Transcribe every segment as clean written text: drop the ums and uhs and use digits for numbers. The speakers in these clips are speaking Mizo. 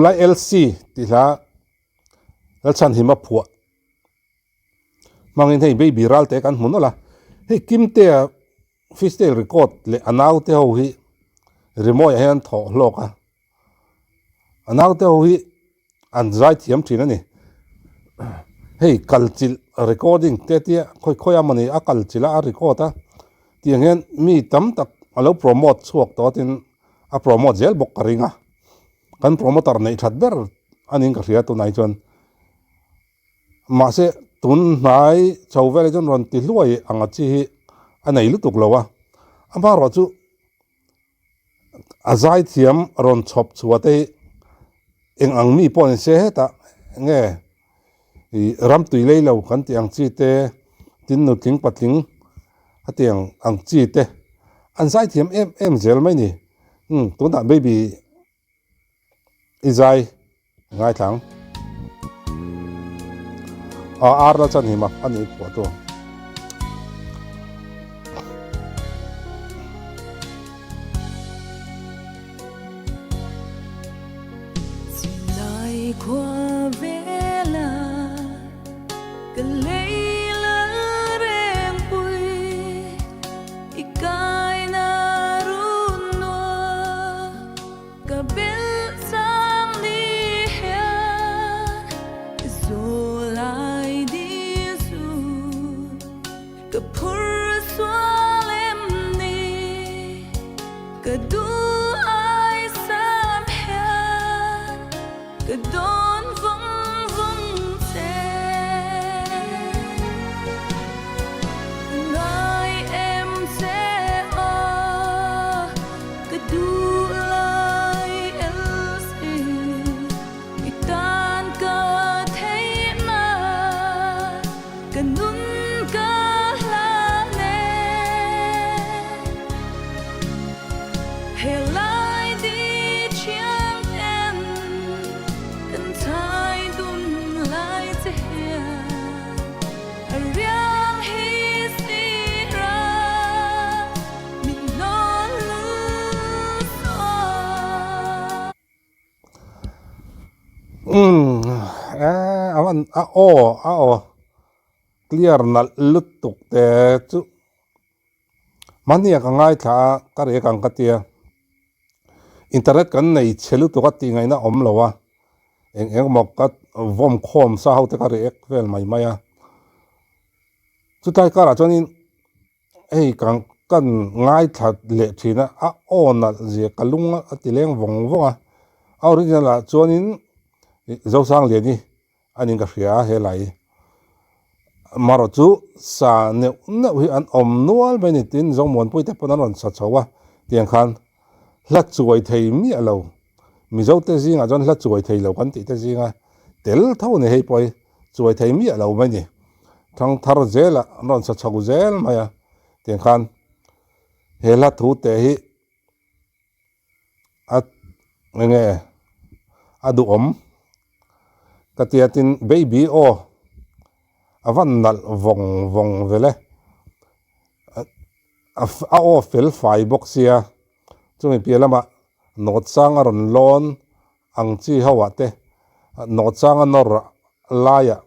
Lai LC tih hla Lalchhanhima phuah hmangin hei baby ral te kan hmu nawlh a, hei Kimtea freestyle record leh a naute ho hi rimawiah hian an thawh hlawk a, a naute ho hi an zai thiam thin a ni. Hei kalchilh recording te tia khawi khawi a mawni a kalchilh a a record a tiang hian mi tam tak a lo promote chhuak tawh a tin a promote zel bawk ka ring a. Kan promoter neih that ber a niin ka hria tunah hi chuan. Mahse tun hnai chho vel hi chuan rawn ti hluai ang a chi hi a nei lutuk lo a. Amaherawh chu a zaithiam rawn chhawp chhuah te hi eng ang mi pawh ni se hetah nge ih ram tui lei lo kan tih ang chi te tin nutling patling a tih ang ang chi te an zaithiam em em zel mai ni. Umm tunah baby i zai ngaithla ang. Aw ar la chan hi mak a ni phuah tu. Umm eh a van a aw a aw clear nalh lutuk te chu mahnia ka ngaithla a ka rek ang ka tia internet kan nei chhe lutuk a tih ngaihna awm lo a eng eng emaw ka vawm khawm sa ho te ka rek vel mai mai a chutlai karah chuanin hei kan kan ngaithla leh thin a a aw nalh zia ka lung a ti leng vawng vawng a a original ah chuanin Zosangliani a niin ka hria a helai marawh chu sa neuh neuh hi an awm nual mai a ni tin Zomuanpui te pawn an rawn sa chho a tiang khan hla chuai thei miah lo Mizo te zingah chuan hla chuai thei lo kan tih te zinga tel tho a ni hei pawh hi chuai thei miah lo mai a ni. Thangthar zelah an rawn sa chho zel mai a, tiang khan he hla thu te hi a eng nge a duhawm ka tia tin baby aw a van nalh vawng vawng vel e a aw fel fai bawk sia chumi piah lamah nawt sang a rawn lawn ang chi ho ah te nawt sang a nawr laiah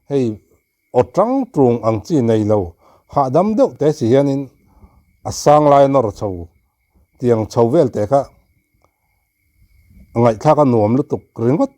hei aw tang tung ang chi nei lo hahdam deuh te si hianin a sang lai a nawr chho tiang chho vel te kha ngaihthlak a nuam lutuk ringawt.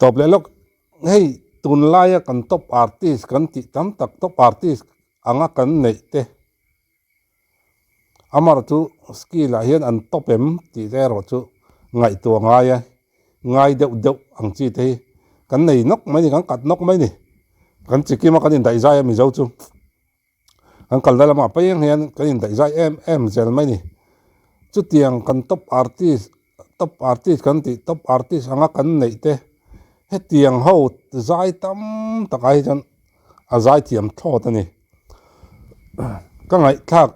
Tawp leh lawk, hei tunlaia kan top artist kan tih tam tak top artist anga kan neih te Amar chu skill ah hian an top em tih te erawh chu ngaihtuah ngai a, ngai deuh deuh ang chi te hi kan nei nawk mai a ni, kan kat nawk mai a ni. Kan chi kim a kan indaih zai a Mizo chu. Kan kalna lamah peng hian kan indaih zai em em zel mai a ni. Chutiang kan top artist, top artist kan tih top artist anga kan neih te hetiang ho zai tam takah hi chuan a zai thiam thlawt a ni. Ka ngaihthlak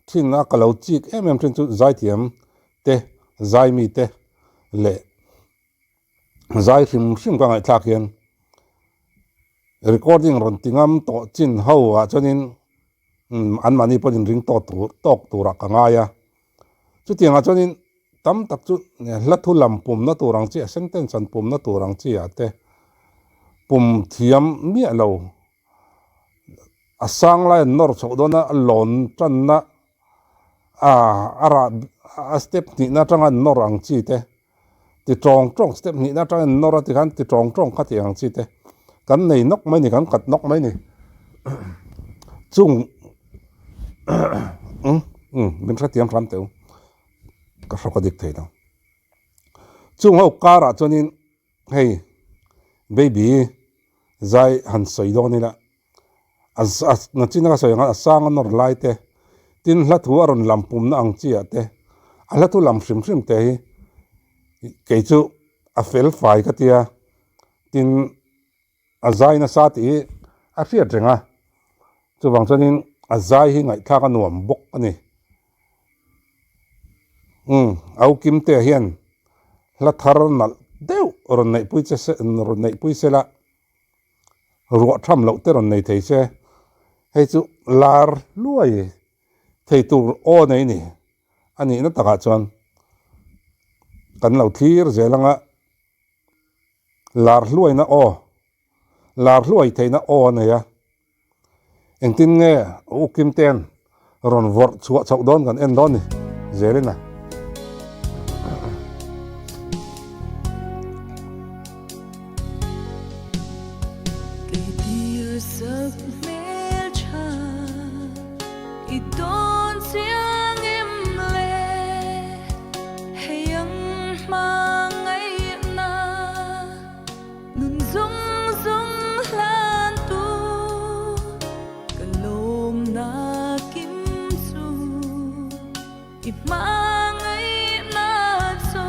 thin a ka lo chik em em thin chu zaithiam te zaimi te leh zai hrim hrim ka ngaihthlak hian recording rawn ti ngam tawh chin ho ah chuanin anmahni pawhin inring tawk tur tawk turah ka ngai a. Chutiangah chuanin tam tak chu hla thu lam pumna tur ang chi a sentence an pumna tur ang chi ah te pum thiam miah lo a sang lai an nawr chhoh dawn a a lawn tanna a rah a step hnihna atanga an nawr ang chi te ti tawng tawng step hnihna atanga an nawr a tikhan ti tawng tawng kha tih ang chi te kan nei nawk mai a ni kan kat nawk mai a ni chung min hrethiam hram teh u ka hrawk a dik thei lo chung ho karah chuanin hei baby zai han sawi dawn ila a nachin a ka sawi ang a sang a nawr lai te tin hla thu a rawn lam pumna ang chi ah te a hla thu lam hrim hrim te hi kei chu a fel fai ka tia tin a zai nasa tih hi a hriat reng a chuvang chuanin a zai hi ngaihthlak a nuam bawk a ni umm a ukim te hian hla thar nalh deuh rawn neihpui che se rawn neihpui se la. Ruah tham loh te rawn nei thei se, hei chu lar hluai thei tur aw nei ni a nihna takah chuan kan lo thlir zel anga lar hluaina aw, lar hluai theihna aw a nei a. Engtin nge U Kimte'n rawn vawrh chhuah chhoh dawn kan en dawn ni zelin a. Keitir sak hmel tha i tawn chiang em le hei ang hmangaihna. Nun zung zung hlan tu ka lawmna kim chu i hmangaihna chu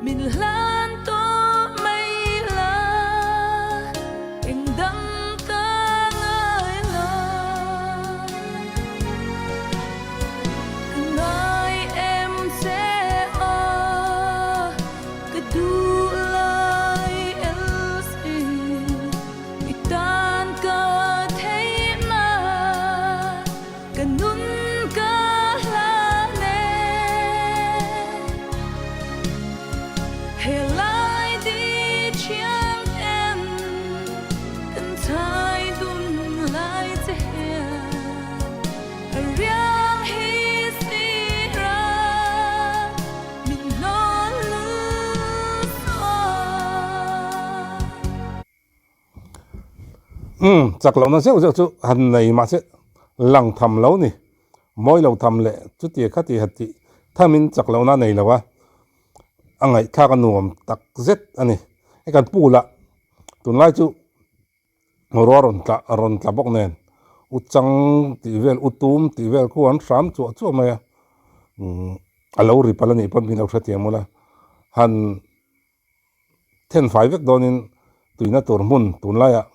min hlan tawh mai la eng dang ka ngai lo. Ka ngai em che aw. Ka duh lai Elsie i tan ka theihna ka nun ka hlan e. He lai di thiang em kan thai dun lai che hian a riang hi si ra. Umm chak lohna zeuh zeuh chu han nei mahse lang tham lo ni mawi lo tham leh chuti khati ha tih thamin chak lohna a nei lo a a ngaihthlak a nuam tak zet a ni hei kan pu lah tunlai chu. Ruah rawn tla rawn tla bawk nen u chang tih vel u tum tih vel khu an hram chuah chuah mai a umm a lo ri palh a nih pawn min lo hrethiam ula han then fai vek dawnin tuina tur hmun tunlaiah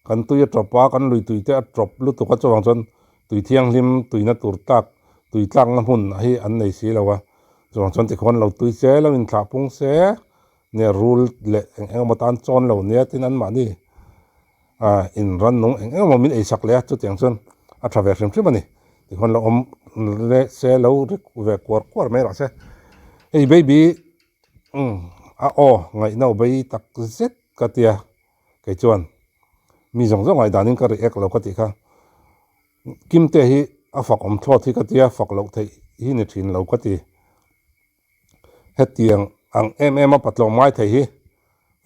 kan tui a tawp a kan lui tui te a tawp lutuk a chuvang chuan tui thianghlim tuina tur tlak tui tlakna hmun hi an nei si lo a chuvang chuan tikhawn lo tui se lo inthlah pung se. Nia rul leh eng eng emaw tan chawn lo nia tin anmahni ah in rannung eng eng emaw min ei sak leh a chutiang chuan a tha ve hrim hrim a ni tikhawn lo awm leh se lo ri ve kuar kuar mai rawh se hei baby umm a aw ngaihna aw bei tak zet ka tia kei chuan mi zawng zawng ngaihdan in ka react lo ka tih kha Kimte hi a fak awm thlawt hi ka tia fak loh theih hi ni thin lo ka ti. Hetiang ang em em a patlawm ngai thei hi.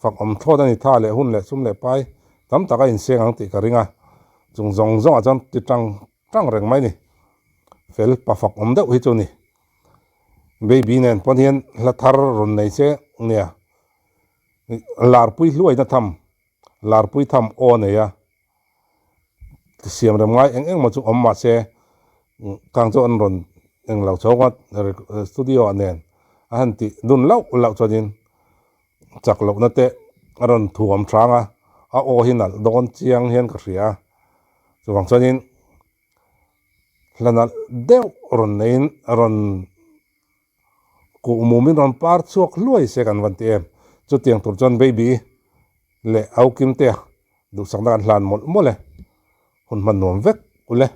Fak awm thlawt a ni tha leh hun leh sum leh pai tam tak a inseng ang tih ka ring a, chung zawng zawngah chuan ti tang tang reng mai ni. Fel pa fak awm deuh hi chu ni. Baby nen pawn hian hla thar rawn nei che nia. Larpui hluaina tham, larpui tham aw nei a. Siam rem ngai eng eng maw chu awm mahse kang chu an rawn eng lo chho ngawt studio ah nen a han tih dun lauh lauh chuanin chak lohna te a rawn thuam hrang a, a aw hi nalh dawn chiang hian ka hria a, chuvang chuanin hla nalh deuh rawn neiin a rawn Kuh mumin rawn par chhuak hluai se kan van ti em. Chutiang tur chuan baby leh au Kimtea duhsakna kan hlan mawlh mawlh e. Hun hman nuam vek ule.